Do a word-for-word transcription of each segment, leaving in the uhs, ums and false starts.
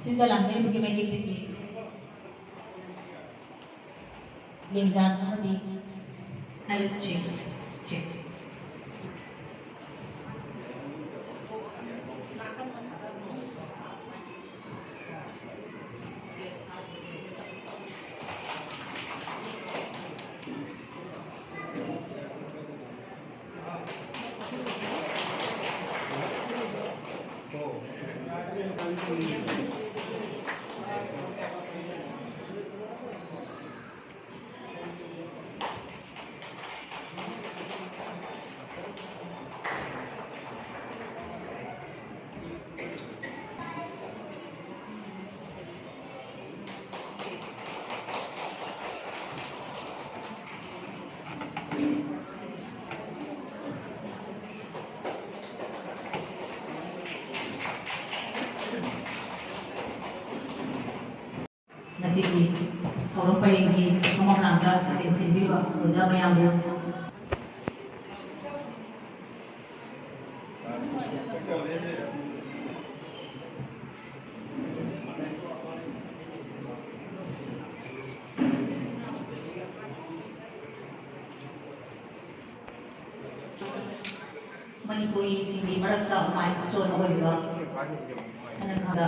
ꯁꯤꯟꯖ ꯂꯥꯡꯖꯔꯤꯕꯒꯤ ꯃꯥꯏꯀꯩꯗꯒꯤ ꯂꯦꯡꯖꯥꯟ ꯑꯃꯗꯤ ꯍꯥꯏꯔꯛꯎ꯫ ꯆꯦ, ꯆꯦ꯫ ꯉꯁꯤꯒꯤ ꯊꯧꯔꯝ ꯄꯔꯦꯡꯒꯤ ꯃꯃꯥꯡꯗ ꯇꯦꯟꯁꯤꯟꯕꯤꯕ ꯑꯣꯖꯥ ꯃꯌꯥꯝꯕꯨ꯫ ꯃꯅꯤꯄꯨꯔꯤꯁꯤꯡꯒꯤ ꯃꯔꯛꯇ ꯃꯥꯏꯜ ꯁ꯭ꯇꯣꯟ ꯑꯣꯏꯔꯤꯕ ꯁꯅꯥꯈꯥꯗ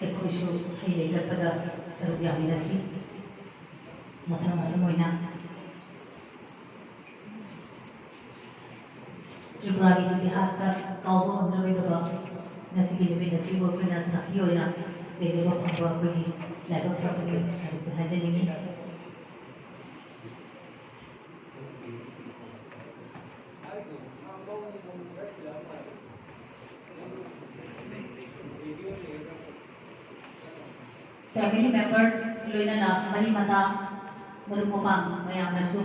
ꯑꯩꯈꯣꯏꯁꯨ ꯍꯩ ꯂꯩ ꯀꯠꯄꯗ ꯁꯔꯨꯛ ꯌꯥꯃꯤꯟꯅꯁꯤ꯫ ꯃꯊꯪ ꯑꯗꯨꯝ ꯑꯣꯏꯅ ꯇ꯭ꯔꯤꯄꯨꯔꯥꯒꯤ ꯏꯇꯤꯍꯥꯁꯇ ꯀꯥꯎꯕ ꯉꯝꯂꯔꯣꯏꯗꯕ ꯉꯁꯤꯒꯤ ꯅꯨꯃꯤꯠ ꯑꯁꯤꯕꯨ ꯑꯩꯈꯣꯏꯅ ꯁꯥꯈꯤ ꯑꯣꯏꯅ ꯂꯩꯖꯕ ꯐꯪꯕ ꯑꯩꯈꯣꯏꯒꯤ ꯂꯥꯏꯕꯛ ꯐꯕꯅꯤ ꯍꯥꯏꯕꯁꯤ ꯍꯥꯏꯖꯅꯤꯡꯏ꯫ Family member, ꯂꯣꯏꯅꯅ ꯃꯔꯤ ꯃꯇꯥ, ꯃꯔꯨꯞ ꯃꯄꯥꯡ ꯃꯌꯥꯝꯅꯁꯨ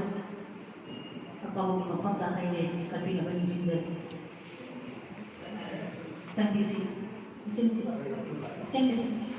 ꯑꯄꯥꯎꯒꯤ ꯃꯐꯝꯗ ꯍꯩ ꯂꯩ ꯀꯠꯄꯤꯅꯕ ꯅꯤꯡꯁꯤꯡꯖꯔꯤ꯫ ꯆꯪꯕꯤꯁꯤ, ꯏꯆꯦꯝꯁꯤ, ꯏꯆꯦꯝꯁꯤ, ꯏꯆꯦꯝꯁꯤ꯫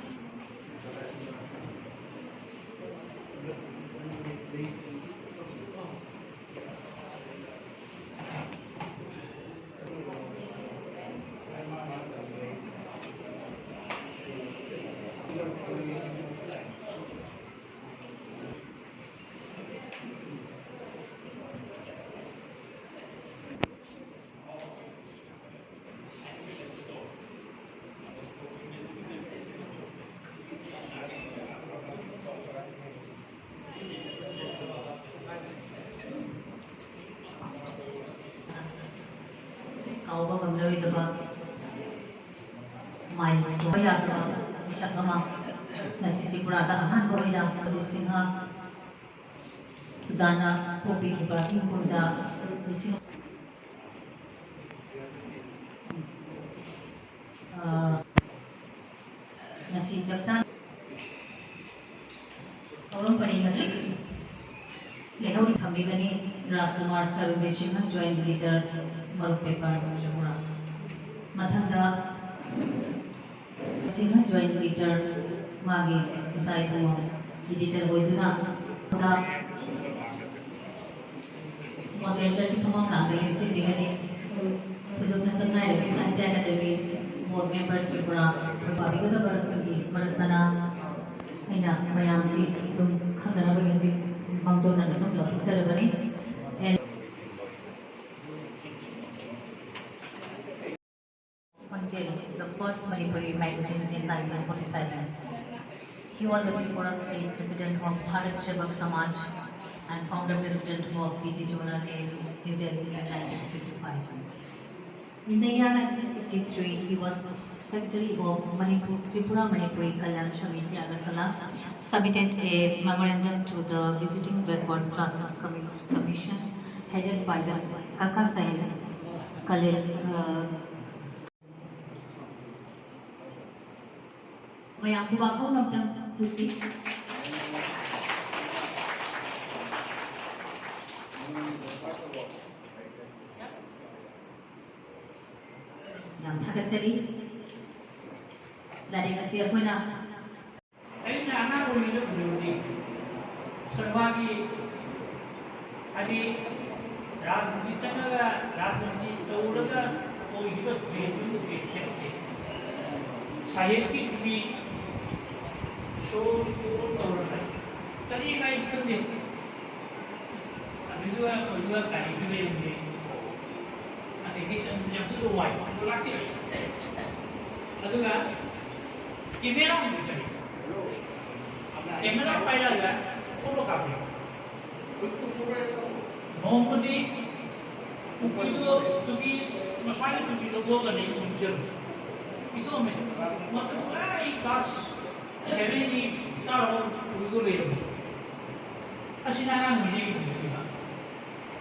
ꯀꯥꯎꯕ ꯉꯝꯂꯔꯣꯏꯗꯕ milestone ꯌꯥꯗꯕ ꯃꯤꯁꯛ ꯑꯃ ꯉꯁꯤ ꯇ꯭ꯔꯤꯄꯨꯔꯥꯗ ꯑꯍꯥꯟꯕ ꯑꯣꯏꯅ ꯄꯨꯂꯤꯁ ꯁꯤꯡꯍ ꯑꯣꯖꯥꯅ ꯄꯣꯛꯄꯤꯈꯤꯕ ꯏꯪ ꯀꯨꯝꯖꯥ ꯂꯤꯁꯤꯡ ꯑ, ꯉꯁꯤ ꯆꯞ ꯆꯥꯅ ꯊꯧꯔꯝ ꯄꯔꯦꯡ ꯑꯁꯤ ꯂꯩꯍꯧꯔꯤ ꯊꯝꯕꯤꯒꯅꯤ ꯔꯥꯖꯀꯨꯃꯥꯔ ꯇꯔꯨꯗꯦ ꯁꯤꯡꯍ, joint editor, ꯃꯔꯨꯞ paper ꯇ꯭ꯔꯤꯄꯨꯔꯥ꯫ ꯃꯊꯪꯗ ꯁꯤꯡꯍ, joint editor, ꯃꯥꯒꯤ ꯃꯆꯥ ꯏꯕꯨꯡꯉꯣ editor ꯑꯣꯏꯗꯨꯅ moderator ꯒꯤ ꯐꯝꯐꯝ ꯂꯥꯡꯗ ꯂꯦꯡꯁꯤꯟꯕꯤꯒꯅꯤ꯫ ꯊꯣꯏꯗꯣꯛꯅ ꯁꯛꯅꯥꯏꯔꯕꯤ ꯁꯥꯍꯤꯇ꯭ꯌ ꯑꯦꯀꯥꯗꯦꯃꯤ board member ꯇ꯭ꯔꯤꯄꯨꯔꯥ ꯄꯥꯕꯤꯒꯗꯕꯁꯤꯡꯒꯤ ꯃꯔꯛꯇꯅ ꯑꯩꯅ ꯃꯌꯥꯝꯁꯤ ꯑꯗꯨꯝ ꯈꯪꯅꯅꯕꯒꯤ ꯍꯧꯖꯤꯛ ꯃꯥꯡꯖꯧꯅꯅ ꯑꯗꯨꯝ ꯂꯧꯊꯣꯛꯆꯔꯕꯅꯤ꯫ And Khonjel, the first Manipuri magazine in nineteen forty-seven. He was a Tripura state president of Bharat Sevak Samaj and founder president of B T Jawaharlal Nehru, New Delhi in nineteen fifty-five. In the year nineteen fifty-three, he was secretary of Manipur, Tripura Manipuri Kalyan Samiti Agartala, submitted a memorandum to the visiting backward classes commi-, commission headed by the Kaka Sain Khalil, uh, ꯃꯌꯥꯝ ꯈꯨꯕꯥꯛ ꯈꯣꯡ ꯑꯝꯇꯪ ꯇꯨꯁꯤ꯫ ꯌꯥꯝ ꯊꯥꯒꯠꯆꯔꯤ꯫ ꯂꯥꯏꯔꯤꯛ ꯑꯁꯤ ꯑꯩꯈꯣꯏꯅ ꯑꯩꯅ ꯑꯉꯥꯡ ꯑꯣꯏꯔꯤꯉꯩꯗ ꯎꯖꯕꯗꯤ ꯁꯔꯃꯥꯒꯤ ꯍꯥꯏꯗꯤ ꯔꯥꯖꯅꯤꯇꯤ ꯆꯪꯉꯒ ꯔꯥꯖꯅꯤꯇꯤ ꯇꯧꯔꯒ ꯑꯣꯏꯈꯤꯕ ꯗ꯭ꯔꯦꯁꯇꯨꯅꯤ ꯗ꯭ꯔꯦꯁ ꯁꯦꯠꯂꯤꯁꯦ꯫ ꯁꯥꯍꯦꯕꯀꯤ ꯇꯨꯄꯤ ꯇꯧꯔꯒ ꯀꯔꯤ ꯍꯥꯏꯕ ꯈꯪꯗꯦ꯫ ꯑꯗꯨꯒ ꯑꯣꯏꯕ ꯒꯥꯔꯤꯁꯨ ꯂꯩꯔꯝꯗꯦ꯫ ꯑꯗꯒꯤ ꯌꯥꯝꯁꯨ ꯋꯥꯏ ꯑꯗꯨ ꯂꯥꯛꯇꯦ꯫ ꯑꯗꯨꯒ ꯀꯦꯃꯦꯔꯥ ꯑꯃꯗꯤ ꯀꯔꯤ ꯀꯦꯃꯦꯔꯥ ꯄꯥꯏꯔꯒ ꯐꯣꯇꯣ ꯀꯥꯞꯄꯤ꯫ ꯅꯣꯡꯃꯗꯤ ꯇꯨꯄꯤꯗꯣ ꯇꯨꯄꯤ ꯃꯁꯥꯒꯤ ꯇꯨꯄꯤ ꯂꯧꯊꯣꯛꯑꯒꯅꯤ ꯎꯝꯖꯜꯂꯨ꯫ ꯄꯤꯊꯣꯛꯑꯝꯃꯦ꯫ ꯃꯗꯨ ꯑꯩ ꯀ꯭ꯂꯥꯁ ꯁꯚꯦꯟꯒꯤ ꯀꯥꯔꯕ ꯎꯔꯤꯗꯣ ꯂꯩꯔꯝꯃꯤ꯫ ꯑꯁꯤꯅ ꯑꯉꯥꯡ ꯑꯣꯏꯔꯤꯉꯩꯒꯤ ꯐꯤꯂꯝꯅꯤꯕ꯫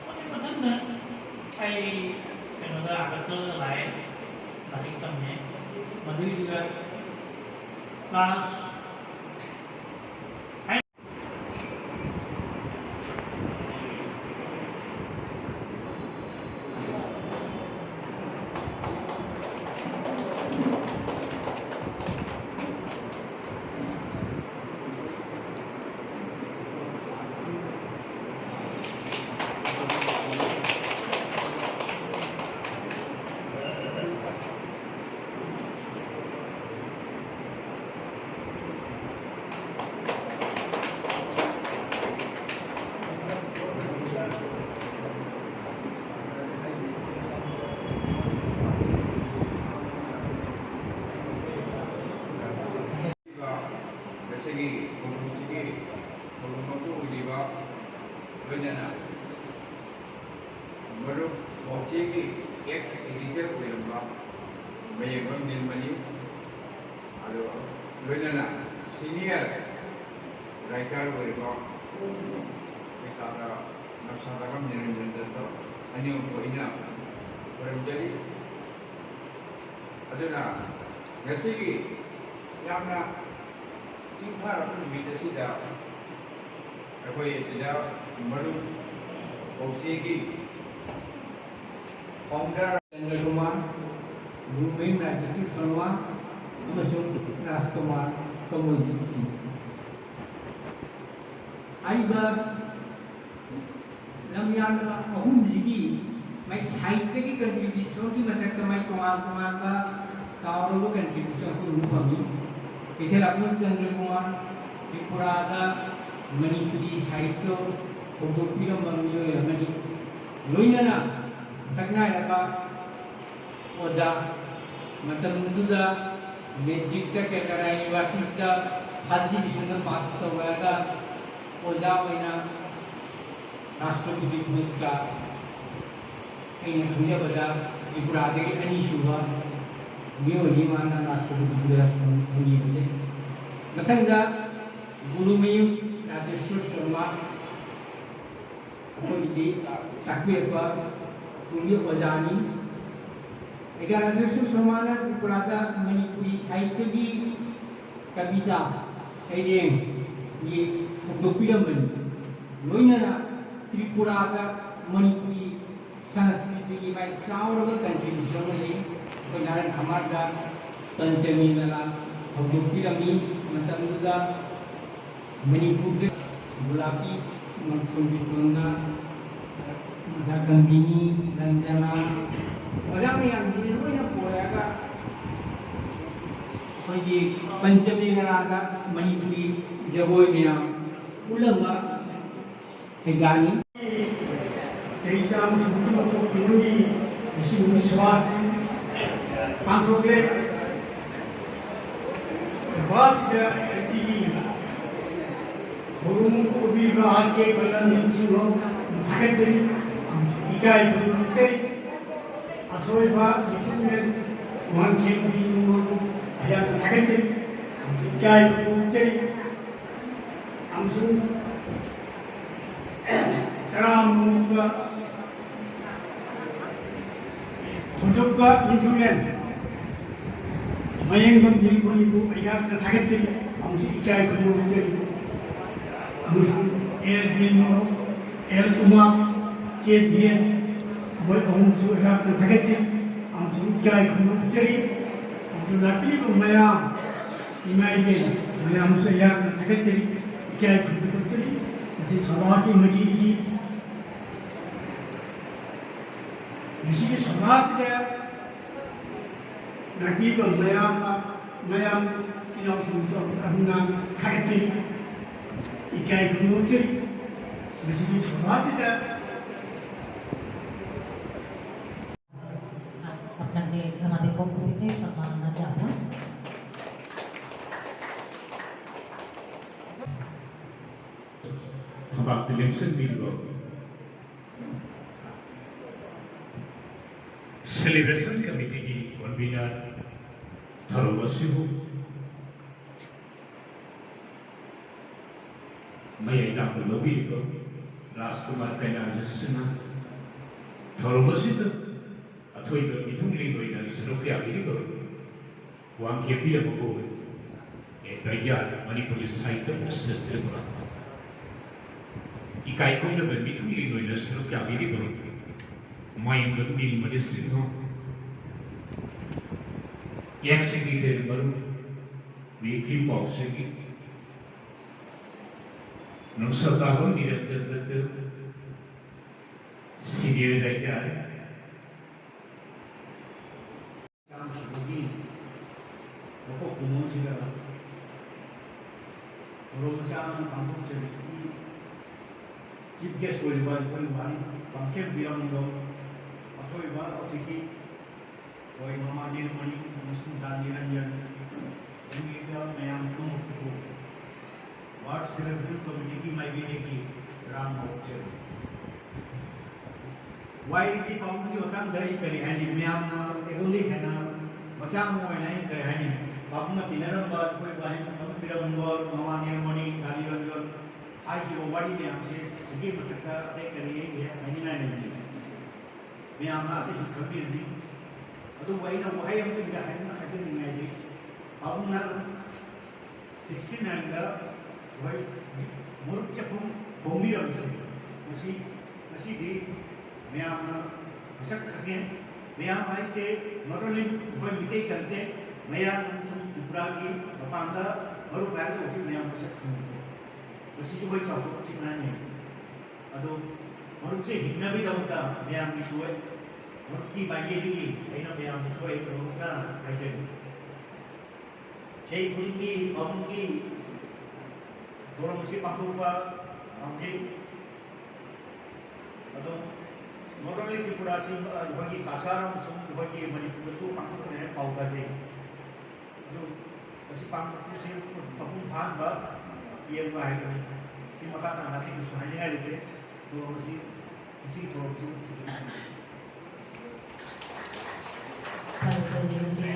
ꯑꯗꯨꯒꯤ ꯃꯊꯪꯗ ꯑꯩ ꯀꯩꯅꯣꯗ ꯑꯥꯒꯔꯇꯂꯥꯗ ꯂꯥꯛꯑꯦ꯫ ꯂꯥꯏꯔꯤꯛ ꯇꯝꯃꯦ꯫ ꯃꯗꯨꯏꯗꯨꯗ ꯀ꯭ꯂꯥꯁ ꯉꯁꯤꯒꯤ ꯊꯧꯔꯝꯁꯤꯒꯤ ꯊꯧꯔꯝ ꯃꯄꯨ ꯑꯣꯏꯔꯤꯕ, ꯂꯣꯏꯅꯅ ꯃꯔꯨꯞ ꯄꯥꯎꯆꯦꯒꯤ ꯑꯦꯛꯁ ꯏꯗꯤꯇꯔ ꯑꯣꯏꯔꯝꯕ ꯃꯌꯦꯛꯕꯝ ꯅꯤꯜꯃꯅꯤ, ꯑꯗꯨꯒ ꯂꯣꯏꯅꯅ ꯁꯤꯅꯤꯌꯔ ꯔꯥꯏꯇꯔ ꯑꯣꯏꯔꯤꯕ ꯀꯩꯀꯥꯗ ꯅꯝꯁꯥꯗꯕꯝ ꯅꯤꯔꯟꯖꯟ ꯗꯠꯇꯣ ꯑꯅꯤꯃꯛꯄꯨ ꯑꯩꯅ ꯈꯨꯔꯨꯝꯖꯔꯤ꯫ ꯑꯗꯨꯅ ꯉꯁꯤꯒꯤ ꯌꯥꯝꯅ ꯆꯤꯡꯊꯔꯕ ꯅꯨꯃꯤꯠ ꯑꯁꯤꯗ ꯑꯩꯈꯣꯏ ꯑꯁꯤꯗ ꯃꯔꯨꯞ ꯄꯥꯎꯆꯦꯒꯤ ꯐꯥꯎꯟꯗꯔ ꯆꯟꯗ꯭ꯔꯀꯨꯃꯥꯔ, ꯒꯨꯔꯨꯃꯌꯨꯝ ꯔꯥꯖꯦꯁ꯭ꯔꯤ ꯁꯣꯅꯣꯋꯥꯜ ꯑꯃꯁꯨꯡ ꯔꯥꯖꯀꯨꯃꯥꯔ ꯀꯃꯜꯖꯤꯠ ꯁꯤꯡ꯫ ꯍꯥꯏꯔꯤꯕ ꯂꯝꯌꯥꯟꯕ ꯑꯍꯨꯝꯁꯤꯒꯤ ꯃꯥꯏ ꯁꯥꯍꯤꯇ꯭ꯌꯒꯤ ꯀꯟꯇ꯭ꯔꯤꯕ꯭ꯌꯨꯁꯟꯒꯤ ꯃꯊꯛꯇ ꯃꯥꯏ ꯇꯣꯉꯥꯟ ꯇꯣꯉꯥꯟꯕ ꯆꯥꯎꯔꯕ ꯀꯟꯇ꯭ꯔꯤꯕ꯭ꯌꯨꯁꯟ ꯑꯩꯈꯣꯏ ꯎꯕ ꯐꯪꯉꯤ꯫ ꯀꯩꯊꯦꯜ ꯑꯄꯨꯟ ꯆꯟꯗ꯭ꯔꯀꯨꯃꯥꯔ, ꯇ꯭ꯔꯤꯄꯨꯔꯥꯗ ꯃꯅꯤꯄꯨꯔꯤ ꯁꯥꯍꯤꯇ꯭ꯌ ꯍꯧꯗꯣꯛꯄꯤꯔꯝꯕ ꯃꯤꯑꯣꯏ ꯑꯃꯅꯤ꯫ ꯂꯣꯏꯅꯅ ꯁꯛꯅꯥꯏꯔꯕ ꯑꯣꯖꯥ, ꯃꯇꯝꯗꯨꯗ ꯃꯦꯇ꯭ꯔꯤꯛꯇ ꯀꯦꯜꯀꯇꯥ ꯌꯨꯅꯤꯚꯔꯁꯤꯇꯤꯗ ꯐꯥꯔꯁ ꯗꯤꯕꯤꯖꯟꯗ ꯄꯥꯁ ꯇꯧꯔꯛꯑꯒ ꯑꯣꯖꯥ ꯑꯣꯏꯅ ꯔꯥꯁꯇ꯭ꯔꯄꯇꯤ ꯄꯨꯔꯁꯀꯥꯔ, ꯑꯩꯅ ꯈꯪꯖꯕꯗ ꯇ꯭ꯔꯤꯄꯨꯔꯥꯗꯒꯤ ꯑꯅꯤꯁꯨꯕ ꯃꯤꯑꯣꯏꯅꯤ ꯃꯥꯅ ꯔꯥꯁꯇ꯭ꯔꯄꯇꯤ ꯄꯨꯔꯁꯀꯥꯔ ꯐꯪꯈꯤꯕꯁꯦ꯫ ꯃꯊꯪꯗ ꯒꯨꯔꯨꯃꯌꯨꯝ ꯔꯥꯖꯦꯁ꯭ꯋꯔ ꯁꯔꯃ, ꯑꯩꯈꯣꯏꯒꯤꯗꯤ ꯇꯥꯛꯄꯤꯔꯛꯄ ꯁ꯭ꯀꯨꯜꯒꯤ ꯑꯣꯖꯥꯅꯤ꯫ ꯑꯩꯒ ꯔꯥꯖꯦꯁ꯭ꯋꯔ ꯁꯔꯃꯅ ꯇ꯭ꯔꯤꯄꯨꯔꯥꯗ ꯃꯅꯤꯄꯨꯔꯤ ꯁꯥꯍꯤꯇ꯭ꯌꯒꯤ ꯀꯕꯤꯇꯥ ꯁꯩꯔꯦꯡꯒꯤ ꯍꯧꯗꯣꯛꯄꯤꯔꯝꯕꯅꯤ꯫ ꯂꯣꯏꯅꯅ ꯇ꯭ꯔꯤꯄꯨꯔꯥꯗ ꯃꯅꯤꯄꯨꯔꯤ ꯁꯪꯁꯀ꯭ꯔꯤꯇꯤꯒꯤ ꯃꯥꯏ ꯆꯥꯎꯔꯕ ꯀꯟꯇ꯭ꯔꯤꯕ꯭ꯌꯨꯁꯟ ꯑꯃ ꯂꯩ꯫ ꯑꯩꯈꯣꯏ ꯅꯥꯔꯥꯌꯟ ꯈꯝꯃꯥꯔꯗ ꯄꯟꯆꯃꯤ ꯃꯦꯂꯥ ꯍꯧꯗꯣꯛꯄꯤꯔꯝꯃꯤ꯫ ꯃꯇꯝꯗꯨꯗ ꯃꯅꯤꯄꯨꯔꯗ ꯒꯨꯂꯥꯄꯤ ꯃꯣꯟꯁꯨꯟꯒꯤ ꯇꯨꯡꯗ ꯃꯁꯥ ꯀꯟꯕꯤꯅꯤ, ꯔꯟꯖꯅꯥ, ꯑꯣꯖꯥ ꯃꯌꯥꯝꯁꯤꯅ ꯂꯣꯏꯅ ꯄꯨꯔꯛꯑꯒ ꯑꯩꯈꯣꯏꯒꯤ ꯄꯟꯆꯃꯤ ꯃꯦꯂꯥꯗ ꯃꯅꯤꯄꯨꯔꯤ ꯖꯒꯣꯏ ꯃꯌꯥꯝ ꯎꯠꯂꯝꯕ ꯍꯩꯖꯥꯅꯤ꯫ ꯆꯍꯤ ꯆꯥꯝꯃ ꯁꯨꯕꯒꯤ ꯃꯄꯣꯛ ꯀꯨꯝꯑꯣꯟꯒꯤ ꯂꯤꯁꯤꯡ ꯍꯨꯝꯐꯨ ꯁꯨꯕ ꯄꯥꯡꯊꯣꯛꯂꯦ꯫ ꯁꯚꯥꯁꯤꯗ ꯑꯁꯤꯒꯤ ꯊꯧꯔꯝ ꯄꯨꯕꯤꯕ ꯑꯥꯔ ꯀꯦ ꯕꯂꯟ ꯁꯤꯡꯍ ꯊꯥꯒꯠꯆꯔꯤ, ꯏꯀꯥꯏ ꯈꯨꯝꯅꯖꯔꯤ꯫ ꯑꯊꯣꯏꯕ ꯂꯤꯊꯤꯟꯃꯦꯟ ꯋꯥꯡꯈꯦꯝꯕꯤ ꯅꯤꯉꯣꯜꯕꯨ ꯑꯩꯍꯥꯛꯅ ꯊꯥꯒꯠꯆꯔꯤ, ꯏꯀꯥꯏ ꯈꯨꯝꯅꯖꯔꯤ꯫ ꯑꯃꯁꯨꯡ ꯇꯔꯥꯃꯨꯛꯇ ꯊꯣꯏꯗꯣꯛꯄ ꯅꯤꯡꯊꯧꯔꯦꯜ ꯃꯌꯦꯡꯕꯝ ꯅꯤꯡꯊꯧꯕꯨ ꯑꯩꯍꯥꯛꯅ ꯊꯥꯒꯠꯆꯔꯤ ꯑꯃꯁꯨꯡ ꯏꯀꯥꯏ ꯈꯨꯝꯅꯖꯔꯤ꯫ ꯑꯃꯁꯨꯡ ꯑꯦꯜ ꯕꯤꯅꯣ, ꯑꯦꯜ ꯎꯃꯥ, ꯀꯦ ꯙꯤꯔꯦꯟ, ꯃꯣꯏ ꯑꯍꯨꯝꯁꯨ ꯑꯩꯍꯥꯛꯅ ꯊꯥꯒꯠꯆꯔꯤ ꯑꯃꯁꯨꯡ ꯏꯀꯥꯏ ꯈꯨꯝꯅꯖꯔꯤ꯫ ꯑꯃꯁꯨꯡ ꯂꯥꯛꯄꯤꯔꯤꯕ ꯃꯌꯥꯝ, ꯏꯃꯥ ꯏꯕꯦꯟ ꯃꯌꯥꯝꯁꯨ ꯑꯩꯍꯥꯛꯅ ꯊꯥꯒꯠꯆꯔꯤ, ꯏꯀꯥꯏ ꯈꯨꯝꯅꯖꯔꯤ꯫ ꯃꯁꯤ ꯁꯣꯚꯥꯁꯤ ꯃꯍꯤꯒꯤ ꯉꯁꯤꯒꯤ ꯁꯣꯚꯥꯁꯤꯗ ꯂꯥꯛꯄꯤꯔꯤꯕ ꯃꯌꯥꯝ ꯃꯌꯥꯝ ꯏꯆꯤꯜ ꯏꯅꯥꯎꯁꯤꯡꯁꯨ ꯑꯃꯨꯛ ꯍꯟꯅ ꯊꯥꯒꯠꯆꯔꯤ, ꯏꯀꯥꯏ ꯈꯨꯝꯅꯧꯖꯔꯤ꯫ ꯃꯁꯤꯒꯤ ꯁꯚꯥꯁꯤꯗ আপনাকে আমাদের পক্ষ থেকে সম্মাননা জ্ঞাপন। ꯊꯕꯥꯛꯇ ꯂꯦꯡꯁꯤꯟꯕꯤꯔꯤꯕ celebration committeeꯒꯤ convener ꯊꯧꯔꯝ ꯑꯁꯤꯕꯨ ꯃꯌꯥꯏ ꯇꯥꯡꯕ ꯂꯧꯕꯤꯔꯤꯕ ꯔꯥꯖꯀꯨꯃꯥꯔ ꯀꯩꯅꯥꯟꯖ ꯁꯤꯡꯍ, ꯊꯧꯔꯝ ꯑꯁꯤꯗ ꯑꯊꯣꯏꯕ ꯃꯤꯊꯨꯡꯂꯦꯟ ꯑꯣꯏꯅ ꯁꯔꯨꯛ ꯌꯥꯕꯤꯔꯤꯕ ꯋꯥꯡꯈꯦꯝꯕꯤ ꯑꯃꯕꯨ, ꯑꯦ, ꯀꯩꯌꯥ ꯃꯅꯤꯄꯨꯔꯒꯤ ꯁꯥꯍꯤꯇ꯭ꯌ ꯐꯦꯁꯇꯤꯚꯦꯜ ꯏꯀꯥꯏ ꯈꯨꯝꯅꯕ ꯃꯤꯊꯨꯡꯂꯦꯟ ꯑꯣꯏꯅ ꯁꯔꯨꯛ ꯌꯥꯕꯤꯔꯤꯕ ꯃꯌꯥꯝꯗ ꯃꯤꯡ ꯃꯔꯤ ꯁꯤꯡꯍ, ꯑꯦꯛꯁ ꯁꯦꯀ꯭ꯔꯦꯇꯔꯤ ꯃꯔꯨꯞ ꯃꯤꯈꯤ ꯄꯥꯎꯁꯦꯒꯤ ꯅꯨꯡꯁꯜ ꯇꯥꯕ ꯅꯤꯔꯟꯖꯟ ꯗꯠꯇ, ꯁꯤꯅꯤꯌꯔ ꯍꯥꯏꯇꯥꯔꯦ꯫ ꯆꯥꯝꯁꯤꯡꯒꯤ ꯃꯀꯣꯛ ꯊꯣꯡꯕꯁꯤꯗ ꯊꯧꯔꯝ ꯃꯆꯥ ꯑꯃ ꯄꯥꯡꯊꯣꯛꯆꯔꯤ꯫ ꯆꯤꯐ ꯒꯦꯁ ꯑꯣꯏꯔꯤꯕ ꯑꯩꯈꯣꯏ ꯋꯥꯍꯩ ꯄꯥꯡꯊꯦꯝ ꯄꯤꯔꯝꯕ ꯑꯊꯣꯏꯕ ꯑꯇꯤꯊꯤ ꯑꯩꯈꯣꯏ ꯃꯃꯥ ꯅꯤꯔꯃꯅꯤ ꯑꯃꯁꯨꯡ ꯗꯥ ꯅꯤꯔꯟꯖꯟ, ꯂꯩꯔꯤꯕ ꯃꯌꯥꯝ ꯄꯨꯝꯅꯃꯛꯄꯨ ꯋꯥꯔꯗ ꯁꯦꯂꯦꯕ꯭ꯔꯦꯁꯟ ꯀꯃꯤꯇꯤꯒꯤ ꯃꯥꯏꯀꯩꯗꯒꯤ ꯇꯔꯥꯝꯅ ꯑꯣꯛꯆꯔꯤ꯫ ꯋꯥꯏꯔꯤꯛꯀꯤ ꯄꯥꯎꯒꯤ ꯃꯇꯥꯡꯗ ꯑꯩ ꯀꯔꯤ ꯍꯥꯏꯅꯤ? ꯃꯌꯥꯝꯅ ꯑꯩꯉꯣꯟꯗꯒꯤ ꯍꯦꯟꯅ ꯃꯆꯥ ꯑꯃ ꯑꯣꯏꯅ ꯑꯩ ꯀꯔꯤ ꯍꯥꯏꯅꯤ? ꯄꯥꯕꯨꯡꯅ ꯇꯤꯟꯅꯔꯝꯕ ꯑꯩꯈꯣꯏ ꯋꯥꯍꯩ ꯄꯤꯔꯝꯕ ꯃꯃꯥ ꯅꯤꯔꯃꯅꯤ, ꯗꯥ ꯅꯤꯔꯟꯖꯟ ꯍꯥꯏꯈꯤꯕ ꯋꯥꯔꯤ ꯃꯌꯥꯝꯁꯦ ꯁꯤꯒꯤ ꯃꯊꯛꯇ ꯑꯇꯩ ꯀꯔꯤ ꯑꯩꯒꯤ ꯍꯥꯏꯅꯤꯡꯉꯥꯏ ꯂꯩꯕꯅꯤ? ꯃꯌꯥꯝꯅ ꯑꯇꯩꯁꯨ ꯈꯪꯕꯤꯔꯅꯤ꯫ ꯑꯗꯨꯕꯨ ꯑꯩꯅ ꯋꯥꯍꯩ ꯑꯃꯇꯪꯗꯤ ꯍꯥꯏꯅ ꯍꯥꯏꯖꯅꯤꯡꯉꯥꯏꯗꯤ, ꯄꯥꯕꯨꯡꯅ sixty nineꯗ ꯑꯩꯈꯣꯏ ꯃꯔꯨꯞ ꯆꯦꯐꯣꯡ ꯐꯣꯡꯕꯤꯔꯝꯕꯁꯦ, ꯃꯁꯤ, ꯃꯁꯤꯗꯤ ꯃꯌꯥꯝꯅ ꯃꯁꯛ ꯈꯪꯉꯦ꯫ ꯃꯌꯥꯝ ꯍꯥꯏꯁꯦ not only ꯑꯩꯈꯣꯏ ꯃꯤꯇꯩ content, ꯃꯌꯥꯝ ꯑꯃꯁꯨꯡ ꯇ꯭ꯔꯤꯄꯨꯔꯥꯒꯤ ꯃꯄꯥꯟꯗ ꯃꯔꯨꯞ ꯍꯥꯏꯔꯒ ꯍꯧꯖꯤꯛ ꯃꯌꯥꯝ ꯃꯁꯛ ꯈꯪꯉꯦ꯫ ꯃꯁꯤꯗꯤ ꯑꯩꯈꯣꯏ ꯆꯥꯎꯊꯣꯛꯆꯅꯤꯡꯉꯥꯏꯅꯤ꯫ ꯑꯗꯣ ꯃꯔꯨꯞꯁꯦ ꯍꯤꯡꯅꯕꯒꯤꯗꯃꯛꯇ ꯃꯌꯥꯝꯒꯤꯁꯨ ꯑꯩ, ꯃꯔꯨꯞꯀꯤ ꯃꯥꯏꯀꯩꯗꯒꯤ ꯑꯩꯅ ꯃꯌꯥꯝꯗꯁꯨ ꯑꯩ ꯀꯩꯅꯣꯝꯇ ꯍꯥꯏꯖꯒꯦ꯫ ꯆꯍꯤ ꯈꯨꯗꯤꯡꯒꯤ ꯃꯄꯨꯡꯒꯤ ꯊꯧꯔꯝ ꯑꯁꯤ ꯄꯥꯡꯊꯣꯛꯄ ꯄꯥꯝꯖꯩ꯫ ꯑꯗꯣ ꯃꯔꯨꯑꯣꯏꯅ ꯇ꯭ꯔꯤꯄꯨꯔꯥꯁꯤ ꯑꯩꯈꯣꯏꯒꯤ ꯀꯥꯁꯥꯔ ꯑꯃꯁꯨꯡ ꯑꯩꯈꯣꯏꯒꯤ ꯃꯅꯤꯄꯨꯔꯗꯁꯨ ꯄꯥꯡꯊꯣꯛꯀꯅꯤ ꯍꯥꯏꯅ ꯄꯥꯎ ꯇꯥꯖꯩ꯫ ꯑꯗꯨ ꯃꯁꯤ ꯄꯥꯡꯊꯣꯛꯄꯁꯤ ꯃꯄꯨꯡ ꯐꯥꯍꯟꯕ ꯌꯦꯡꯕ ꯍꯥꯏꯕꯅꯤ꯫ ꯁꯤ ꯃꯈꯥ ꯇꯥꯅ ꯑꯇꯩ ꯀꯩꯁꯨ ꯍꯥꯏꯅꯤꯡꯉꯥꯏ ꯂꯩꯇꯦ꯫ ꯑꯗꯨꯒ ꯃꯁꯤ ꯉꯁꯤꯒꯤ ꯊꯧꯔꯝꯁꯤ ꯐꯔꯦ, ꯐꯔꯦ, ꯉꯁꯤ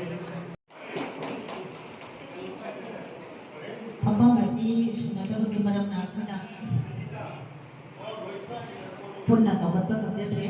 ꯐꯝꯐꯝ ꯑꯁꯤ ꯁꯨꯅꯗꯕꯒꯤ ꯃꯔꯝꯅ ꯑꯩꯈꯣꯏꯅ ꯄꯨꯟꯅ ꯇꯧꯒꯠꯄ ꯉꯝꯖꯗ꯭ꯔꯦ꯫